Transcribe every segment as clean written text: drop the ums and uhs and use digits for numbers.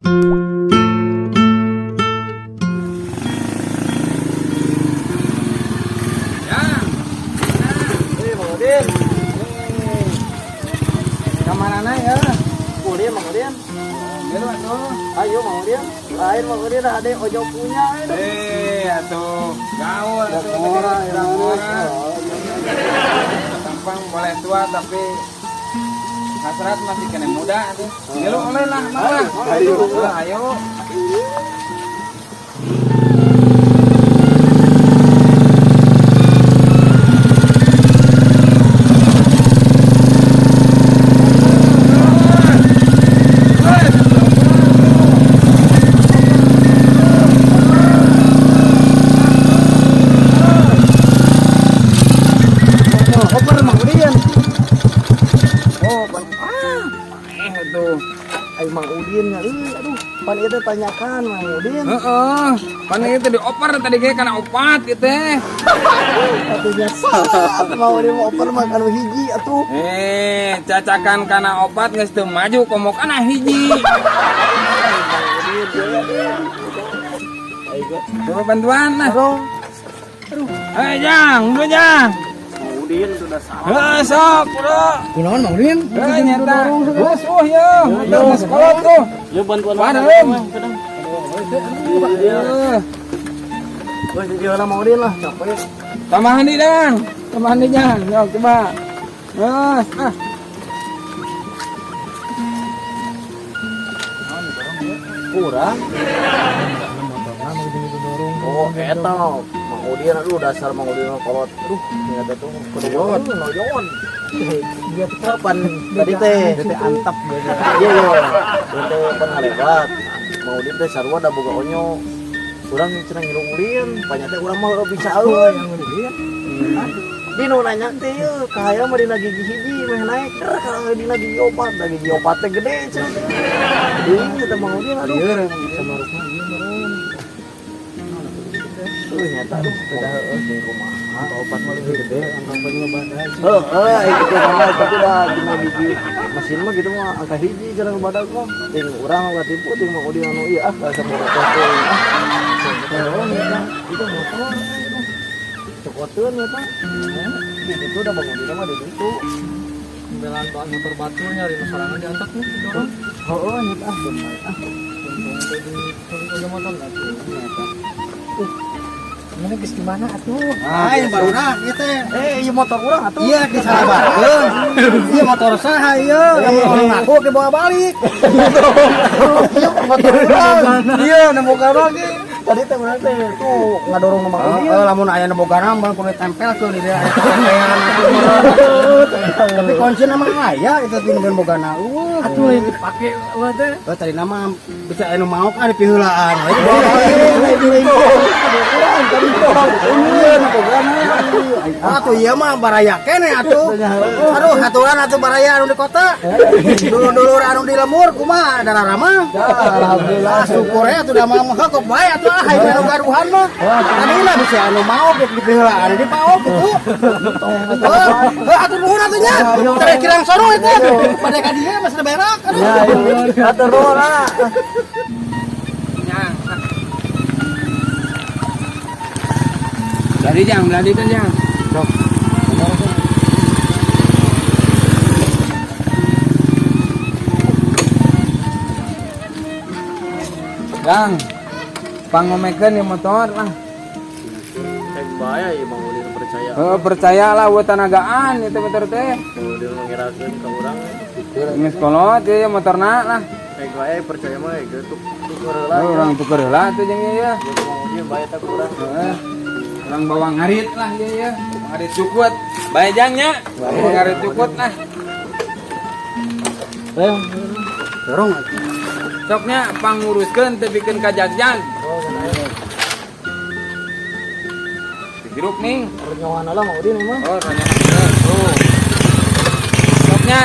Jang. Eh, Mang Udin. Kamarana ya? Udin, Mang Udin. Milu atuh. Ayo, Mang Udin. Lain Mang Udin ada ojo punya itu. Eh, atuh gaul atuh. Ora, Teh, ora. Tampang boleh tua tapi hasrat masih kena muda tuh. Milu oleh lah, Mang lah. Ayo. Ayo. Oh, oper Mang Udin. Oh, pan Eh, tuh. ai Mang Udin nya. Euy, aduh, pan ieu teh tanyakan Mang Udin. Heeh. Pan ieu teh dioper tadi ge kana opat ieu teh. Atunya salah. Mang Udin mau oper mah kanu hiji atuh. Eh, cacakan kana opat geus teu maju komo kana hiji. Mang Udin. Ayo, Coba bantuan lah. Dorong. Eh, Jang, udah Jang. Mang Udin sudah salah. Heuh, sok, bro. Kunaon Mang Udin? Eh, nyata. Geus, oh, yo. Motor geus kolot tuh. Yo bantuan Bareng. Iya. Heuh. Wes di lah Mang Udin lah, capek. Tambahan di, Dang. Tambahan di, Jang. Yo, coba. Geus, ah. Kurang. Oh, eta Mang Udin aduh dasar Mang Udin kolot. Aduh, nyata tuh kudu noyon. Kapan tadi teh? Teh antep gitu. Iya, iya. Teh pan ngalebat. Mang Udin teh sarua da boga onyo. Urang cenah ngilu ulin, banyak teh urang mah bisa euy. Di nu nanya teh ieu, kahayang mah dina gigi hiji meh naik, der ka dina gigi opat, da gigi opat teh gede cenah. Deui eta Mang Udin aduh. Sama rusna ieu meureun. Tuh nyata aduh, udah heueuh di kumaha. Angka opat mah lebih gede, angka opat mah badag. Heeh, itu mah tapi dah dina gigi mesin mah gitu mah angka hiji cenah badag mah. Ting urang katipu ting Mang Udin anu ieu ah bahasa bodoh teh. Ah. Heeh, nyata. Itu motor. Cokoteun eta. Di situ udah Mang Udin mah di situ. Pembelaan bahan motor batur nyari nu sorangan diantak nih didorong. Heeh, nyata ah bener ah. Untung teh di aja motor atuh. Nyata. Ini geus gimana atuh? Ah, Aing barudak ieu teh. Eh, ieu motor urang atuh. Iya disalabarkeun. Ieu motor saha ieu? Lamun orang ngaku ke bawa balik. Ieu motor urang. Iya, nemu lagi. Tadi teh urang teh tuh ngadorong nu Mang Udin. Heeh, lamun aya nu bogana mah kudu tempelkeun di dieu aya tempelan. Tapi kuncina mah aya itu teh nu bogana. Atuh Dipake mah teh. Oh, tadi nama bisa anu mau kan dipiheulaan. Atuh ieu mah baraya keneh atuh. Aduh, aturan atuh baraya anu di kota. Dulur-dulur anu di lembur kumaha darah mah. Alhamdulillah. Syukur ya atuh da mah kok bae atuh ah hayu anu gaduhan mah. Tadina bisa anu mau dipiheulaan di paok kitu. Heuh, atuh nuhun atuh nya. Teh kirang sono itu. Pada ka dieu masih berak. Aduh. Ya, atur nuhun ah. Jang. Jadi Jang, beladi kan Jang. Sok. Jang, pangomekeun ieu motor lah. Cek bahaya ya Mang Udin percaya. Heeh, percayalah buat tanagaan itu motor teh. Mang Udin mengirakeun ka urang. Geus kolot ieu motorna lah. Cek bae percaya mah gitu tuker heula. Oh, urang tuker heula atuh jeung ieu. Ya Mang Udin bae teh urang. Heeh. Urang bawa ngarit lah ieu ya. Ngarit cukut. Bae Jang nya. Bawa ngarit cukut lah. Ayo. Dorong atuh. Soknya panguruskeun teu bikeun ka jagjag. Oh, kana. Hirup nih. Renyohan lah Mang Udin mah. Oh, renyohan. Tuh. Soknya.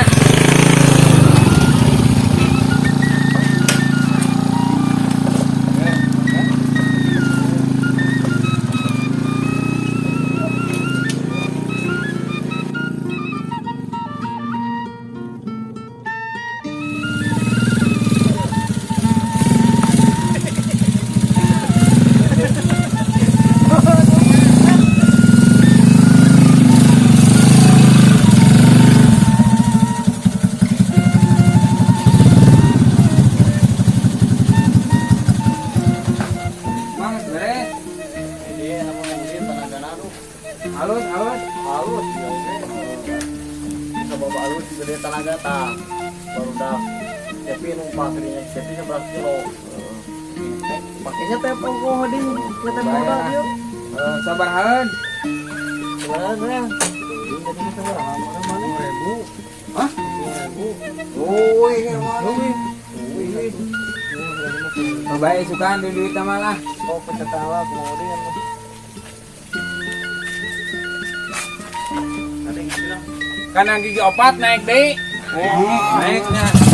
Jadi seberapa kilo? Pakainya teh pokok di kita modal yuk. Sabarahaan? Sabaraha ya? Jadi sabaraha mana? 1000. Hah? 1000. Oh, iya mana? Oh, baik sukaan duit duit malah. Oh, pecah lah kemudian. Karena gigi opat naik deh. Oh, naiknya.